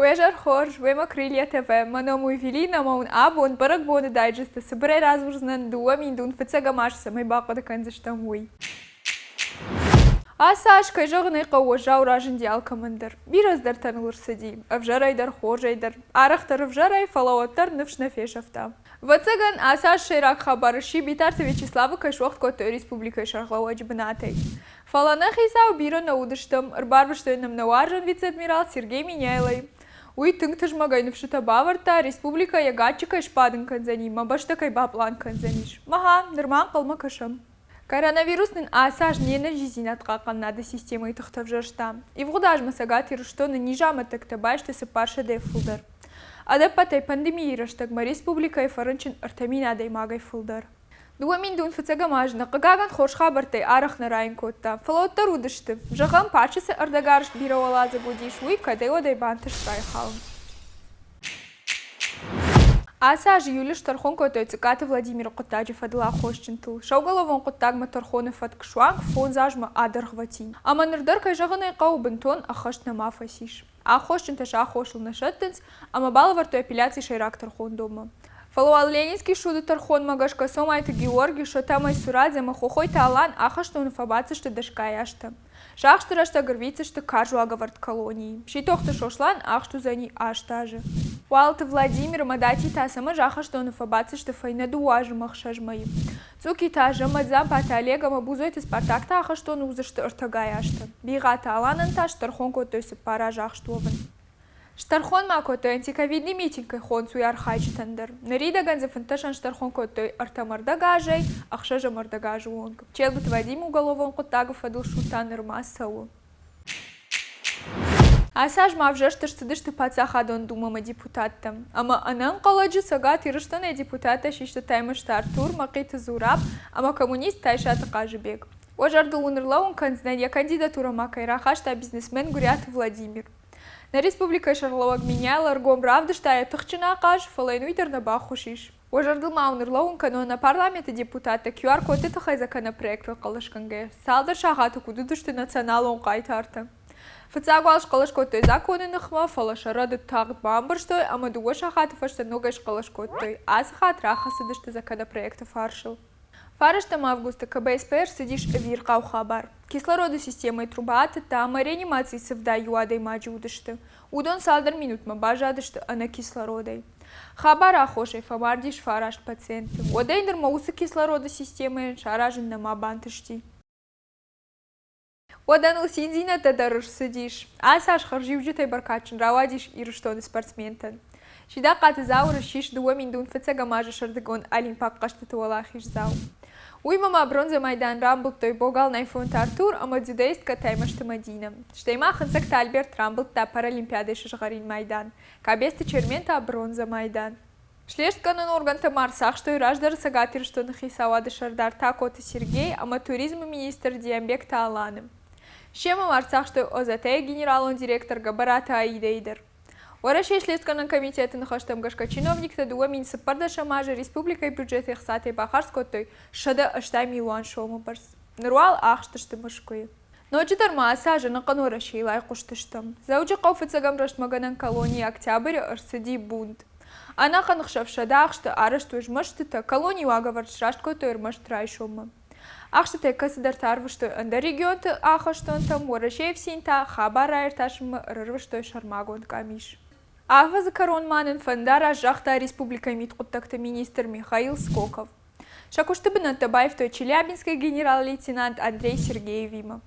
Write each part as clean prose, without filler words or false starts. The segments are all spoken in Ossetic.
Уе зӕр хорз, уемӕ Крылья ТВ. Мӕ ном у Эвелина ӕмӕ уын абон бӕрӕгбоны дайджесты цыбырӕй радзурдзынӕн 2000 фыццӕгӕм аз цӕмӕй бахъуыды кӕндзыстӕм, уый. Ацы аз, кӕй зӕгъын ӕй хъӕуы, уӕззау разынди алкӕмӕн дӕр. Бирӕ цыдӕртӕ ныл ӕрцыди, ӕвзӕрӕй дӕр, хорзӕй дӕр. Арӕхдӕр ӕвзӕрӕй, фӕлӕ уӕддӕр ныфс нӕ фесӕфта. Ӕвӕццӕгӕн, ацы аз сӕйраг хабар сси Битарты Вячеславы кӕй суӕгъд кодтой республикӕйы сӕргълӕууӕджы бынатӕй. Фӕлӕ нӕ хицау бирӕ нӕ уыдыстӕм, ӕрбарвыстой нӕм нӕ уарзон вице-адмирал Сергей Меняйлойы. Уый тынг тызмӕгӕй ныфсытӕ бавӕрдта, республикӕ йӕ гаччы кӕй сбадын кӕндзӕни, мӕ бӕстӕ кӕй бапълан кӕндзӕнис. Мӕгъа, нырма ӕнхъӕлмӕ кӕсӕм. Коронавирус нын ацы аз не нӕниздзинад хъахъхъӕнынады системӕйы тыхтӕ ӕвзӕрста. Ивгъуыд азмӕ Цӕгат Ирыстоны низамӕттӕгтӕ баисты 400 фылдӕр. Ӕдӕппӕтӕй пандемийы рӕстӕгмӕ республикӕйы фӕрынчын 3000 адӕймагӕй фылдӕр. 2000 фыццӕгӕм аз нӕ, хъыгагӕн, хорз хабӕрттӕй арӕх нӕ райын кодта, фӕлӕ уӕддӕр уыдысты. Зӕгъӕм, парчы цы ӕрдӕгарӕзт бирӕуӕладзыг уыдис, уый кӕдӕй-уӕдӕй бантыст райхалын. Ацы аз июлы стӕрхон кодтой Цъыккаты Владимиры хъуыддаджы фӕдыл аххосджынтыл. Сӕ уголовон хъуыддагмӕ тӕрхоны фӕтк суанг фондз азмӕ адӕргъвӕтин. Ӕмӕ ныр дӕр, кӕй зӕгъын ӕй хъӕуы, бынтон ӕххӕст нӕма фӕцис. Аххосджынтӕ сӕ аххосыл нӕ сӕттынц ӕмӕ балӕвӕрдтой апелляци сӕйраг тӕрхондонмӕ. Фӕлӕ уал Ленинский суды тӕрхонмӕ гӕсгӕ Цомайты Георги, Шота Майсурадзе ӕмӕ Хохойты Алан ахӕстоны фӕбаддзысты дӕсгай азтӕ. Сӕ ахсты рӕстӕг ӕрвитдзысты карз уагӕвӕрд колонийы. Ситохты Сослан ахст уыдзӕни аст азы. Уалыты Владимир ӕмӕ Дати та цӕмӕз ахӕстоны фӕбаддзысты фӕйнӕ дыууӕ азы ӕмӕ ӕхсӕз мӕйы. Цъукиты Азӕмӕт, Дзампаты Олег ӕмӕ Бузойты Спартак та ахӕстоны уыдзысты ӕртӕгай азты. Бигъаты Аланӕн та стӕрхон кодтой цыппар азы ахст уӕвын. Стӕрхон ма кодтой антиковидный митингӕй хонцуйы архайджытӕн дӕр. Ныридӕгӕн дзы фынддӕсӕн стӕрхон кодтой ӕртӕ ӕмӕ азӕй ӕхсӕз ӕмӕ ӕрдӕг азы онг. Челбыты Вадим уголовон хъуыддаг фӕдыл суд та нырма цӕуы. Ацы аз ма ӕвзӕрст ӕрцыдысты Паддзахадон Думӕмӕ депутаттӕ. Ӕмӕ ӕнӕнхъӕлӕджы Цӕгат Ирыстонӕй депутаттӕ систы Таймӕзты Артур, Мӕхъиты Зураб ӕмӕ коммунист Тайсаты Хъазыбег. Уӕ зӕрдыл уын ӕрлӕууын кӕндзынӕн, йӕ кандидатурӕ ма кӕй рахаста бизнесмен Гуыриаты Владимир. Нӕ республикӕйы сӕргълӕууӕг Меняйло ӕргом равдыста йӕ тыхджын ахъаз, фӕлӕ йын уый дӕр нӕ баххуыс ис. Уӕ зӕрдыл ма уын ӕрлӕууын кӕнон, нӕ парламенты депутаттӕ QR-кодты тыххӕй законопроектыл хъӕлӕсгӕнгӕйӕ цалдӕр сахаты куыд уыдысты националон хъайтартӕ. Фыццаг уал схъӕлӕс кодтой законы ныхмӕ, фӕлӕ сӕ рӕдыд тагъд бамбӕрстой ӕмӕ дыууӕ сахаты фӕстӕ ногӕй схъӕлӕс кодтой. Ацы хатт рахӕцыдысты законопроекты фарсыл. Фарӕстӕм августы КБСП ӕрцыдис ӕвирхъау хабар. Кислороды системӕйы труба атыдта ӕмӕ реанимацийы сыфдӕй иу адӕймаджы уыдысты. Уыдон цалдӕр минутмӕ баззадысты ӕнӕ кислородӕй. Хабары аххосӕй фӕмардис фараст пациенты. Уӕдӕй нырмӕ уыцы кислороды системӕйӕн саразын нӕма бантысти. Уӕдӕ ныл циндзинӕдтӕ дӕр ӕрцыдис. Ацы аз хӕрзиуджытӕй бӕркадджын рауадис Ирыстоны спортсментӕн. Сидахъаты Зауыр ссис 2000 фыццӕгӕм азы сӕрдыгон Олимпаг хъӕзтыты уӕлахиздзау. Уыимӕ ма бронзӕ майдан рамбылдтой богал Найфонты Артур ӕмӕ дзюдоисткӕ Таймӕзты Мӕдинӕ. Стӕй ма Хынцӕгты Альберт рамбылдта Паралимпиадӕйы сызгъӕрин майдан, Кабесты Чермен та бронзӕ майдан. Слестгӕнӕн органтӕ ма ӕрцахстой раздӕры Цӕгат Ирыстоны хицауады сӕрдар Такоты Сергей ӕмӕ туризмы министр Диамбекты Аланы. Семӕ ма ӕрцахстой ОЗТ-йы генералон директор Гӕбӕраты Аидӕйы дӕр. Уӕрӕсейы Слестгӕнӕн комитеты ныхӕстӕм гӕсгӕ чиновниктӕ 2014 азы республикӕйы бюджеты ӕхцатӕй бахардз кодтой 180 милуан сомы бӕрц. Ныр уал ахст сты Мӕскуыйы. Ноджыдӕр ма ацы аз ӕнӕхъӕн Уӕрӕсейыл айхъуыстыстӕм. Дзӕуджыхъӕуы фыццӕгӕм рӕстмӕгӕнӕн колонийы октябры ӕрцыди бунт. Ӕнӕхъӕн ӕхсӕв 100 ахсты арӕзтой змӕстытӕ, колонийы уагӕвӕрд сраст кодтой ӕрмӕст райсоммӕ. Ахстытӕй кӕцыдӕртӕ арвыстой ӕндӕр регионты ахӕстонтӕм, Уӕрӕсейы ӕфсин та хабар раиртасынмӕ ӕрӕрвыстой сӕрмагонд къамис. Афӕдзы кӕрон ма нын фӕндараст загъта республикӕйы мидхъуыддӕгты министр Михаил Скоков. Сӕ куысты бынӕттӕ баивтой Челябинскы генерал-лейтенант Андрей Сергеевимӕ.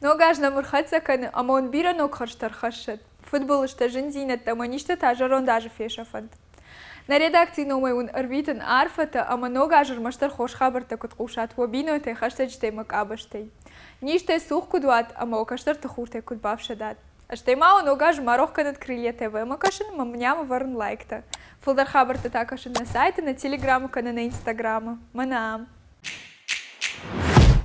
Ног аз нӕм ӕрхӕццӕ кӕны ӕмӕ уын бирӕ ног хӕрзтӕ ӕрхӕссӕд. Фыдбылызтӕ, зындзинӕдтӕ ӕмӕ низтӕ та зӕронд азы фесӕфӕнт. Нӕ редакцийы номӕй уын ӕрвитын арфӕтӕ ӕмӕ ног аз ӕрмӕстдӕр хорз хабӕрттӕ куыд хъусат уӕ бинонтӕй, хӕстӕджытӕй ӕмӕ къабӕзтӕй. Низтӕй цух куыд уат ӕмӕ уӕ кӕстӕрты хуртӕй куыд бафсӕдат. Стӕй ма уӕ ног аз ма рох кӕнӕд Крылья ТВ-мӕ кӕсын ӕмӕ мын ам ӕвӕрын лайктӕ. Фылдӕр хабӕрттӕ та кӕсын нӕ сайты, нӕ телеграмы кӕнӕ нӕ инстаграмы. Мӕнӕ ам.